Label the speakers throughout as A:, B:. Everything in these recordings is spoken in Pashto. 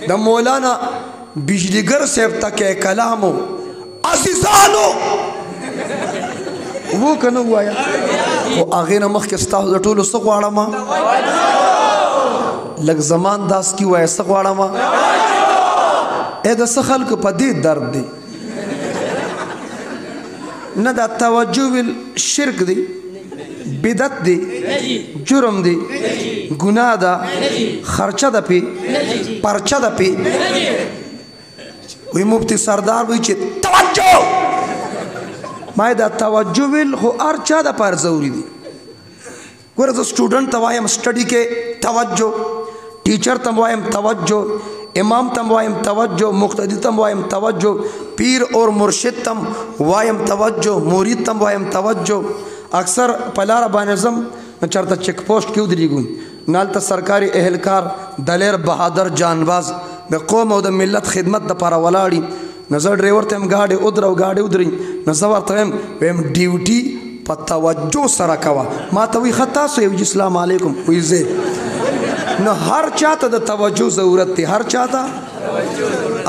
A: د مولانا بجلیګر صاحب تکیه کلامو عزیزانو وو کنه وایا. خو هغې نه مخکې ستاسو د ټولو څه غواړم؟ لږ زمان داس کی وایه، څه غواړم؟ ای د څه خلکو په دې درد دی نه، دا توجه ویل شرک دی، بدعت دی، جرم دی، ګناه ده، خرچه ده، پی پرچه ده پی. وی مفتی سردار وی چې توجه، ما دا توجه ویل خو هر چا د پاره ضروري دی. ګوره زه سټوډنټ ته وایم سټډي کې توجه، ټیچر ته وایم توجه، امام تم وایم توجه، مقتدی تم وایم توجه، پیر اور مرشد تم وایم توجه، مرید تم وایم توجه. اکثر په لاره باندې ځم نو چېرته چیک پوسټ کې ودرېږو، نو هلته سرکاري اهلکار دلیر بهادر جانباز د قوم او د ملت خدمت دپاره ولاړي. نو زه ډریور ته یم ګاډی ودرو، ګاډی ودري. نو زه ورته وایم، وایم ډیوټي په توجه سره کوه. ما ته وایي ښه تاسو یې؟ اسلام علیکم. وایي زه. نو هر چاته د توجه ضرورت دی، هر چاته.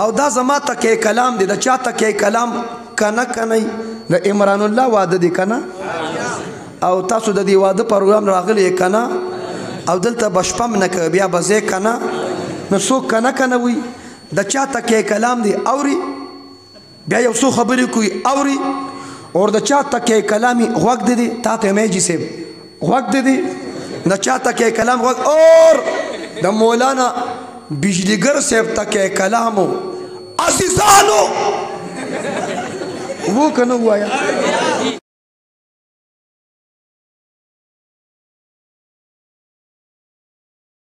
A: او دا زما تکیه کلام دی، د چا تکیه کلام کنه کنه؟ د عمران الله واده دی کنه، او تاسو د دې واده پروګرام راغلی کنه، او دلته بشپم نه کوي بیا بزې کنه. نو څوک کنه کنه وي؟ د چا تکیه کلام دی اوري، بیا یو څو خبرې کوي اوري. اور د چا تکیه کلامي غوږ دی دی تا ته مې جی صاحب غوږ دی دی، د چا تکیه کلام غوږ. اور د مولانا بجلیګر صاحب تکیه کلامو عزیزانو وو کنه وایا.